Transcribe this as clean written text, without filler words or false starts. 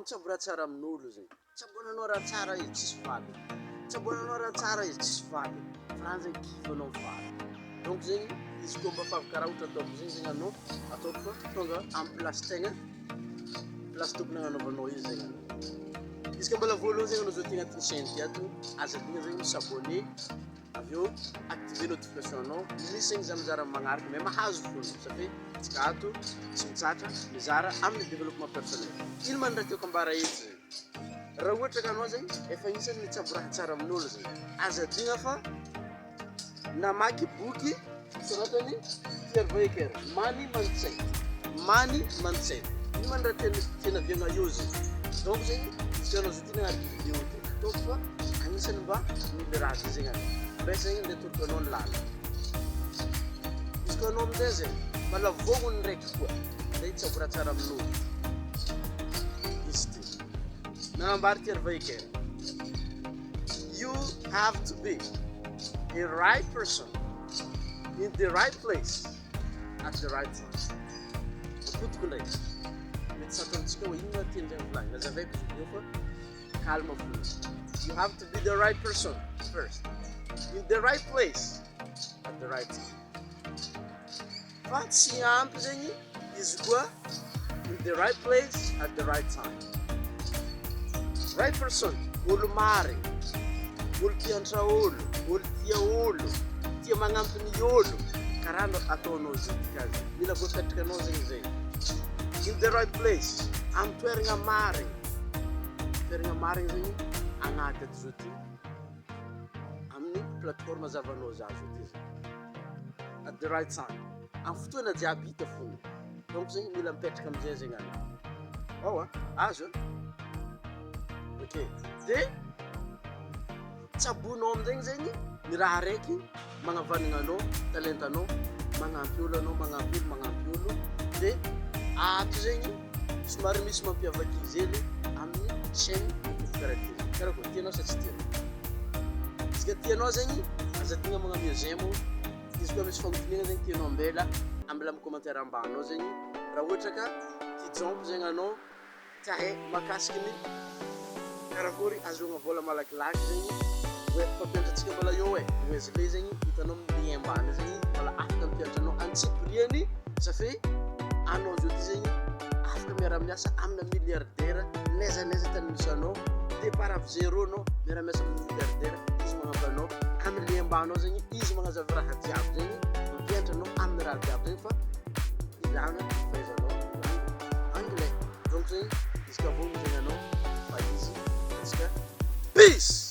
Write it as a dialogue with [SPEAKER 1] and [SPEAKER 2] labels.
[SPEAKER 1] mitsabo raha tsara amin'olo zegny, tsaboananao raha tsara izy tsisy valiny, tsaboananao raha tsara izy tsisy valiny, fa raha zegny kivy anao mifarany. Donc zegny izy koa mba fa avy karaha ohatra ataoko zegny zegny anao, ataoko fa tonga amy place tegna, place tokony agnanaovanao izy zegny anao. Izy ka mbola voalohany zegny anao zao ty agnatin'ny chaîne ty ato, aza adino zegny mi-s'abonner. Avy eo activer notification anao, misy zegny za mizara amin'ny magnaraka mais mahazo fona satria tsika ato tsy mitsahatra mizara amin'ny développement personnel. Ino ma ny raha tiako ambara eto zegny? Raha ohatra ka anao zegny efa agnisan'ny mitsabo raha tsara amin'olo zegny, aza adigna fa namaky boky soratan'i T. Harv Eker, Money Mindset, Money Mindset. Ino ma ny raha tiana tiana aviagna eo zegny? Donc zegny izy ka anao zao ty nagnaraka vidéo ty, ataoko fa agnisan'ny mba mila raha ty zegny anao. Mbesa zegny andeha atoroko anao ny lalana. Izy koa anao amizay zegny, mbola vognony ndraiky koa, zay hitsabo raha tsara amin'olo. Izy ty. Nanambara T. Harv Eker, You have to be the right person in the right place at the right time. Ampodiko ndraiky. Mety sarotra amintsika hoe inona tian'izay volagnina. Azavaiko izy io fa calme fo. You have to be the right person first. In the right place at the right time. Fa tsy ampy zegny izy koa in the right place at the right time. Right person, olo marigny, olo mpiantra olo, olo tia olo, tia magnampy ny olo, karaha no ataonao zedika azy. Mila voapetraka anao zegny zay. In the right place, amy toeragna marigny. Toeragna marigny zegny agnaty ato zao ty, amin'ny plateforme zavanao za zao ty zegny. At the right time. Amy fotoana jiaby hita fogna. Donc zegny mila mipetraka amizay zegny anao. Ao a, azo a. Ok, de tsabonao amizegny zegny ny raha araiky magnavanana anao, talentanao, magnampy olo anao, magnampy olo, magnampy olo. De ato zegny somary misy mampiavaky izy hely amin'ny chaîne YouTube karaha ty. Karaha koa tianao sa tsy tianao? Izy ka tianao zegny, aza adigna magnamia j'aime. Izy koa misy fanontaniana zegny tianao ambela, ambela amin'ny commentaire ambany ao zegny. Raha ohatra ka tia jump zegny anao, tsy hahay mahakasiky ny karakory ahazoana vola malakilaky zegny, hoe mpampianatra antsika mbola eo e, Wesley zegny hitanao amin'ny lien ambany zegny, mbola afaka mampianatra anao antsipiriany, safe anao zao ty zegny afaka miara-miasa amina milliardaire n'aiza n'aiza tany misy anao, départ avy zéro anao miara-miasa amin'ny milliardaire, izy magnampy anao amin'ny lien ambany ao zegny, izy magnazava raha jiaby zegny, mampianatra anao amin'ny raha jiaby zegny fa ilana fahaizanao langue anglais. Donc zegny izy ka vonona zegny anao fa izy antsika peace.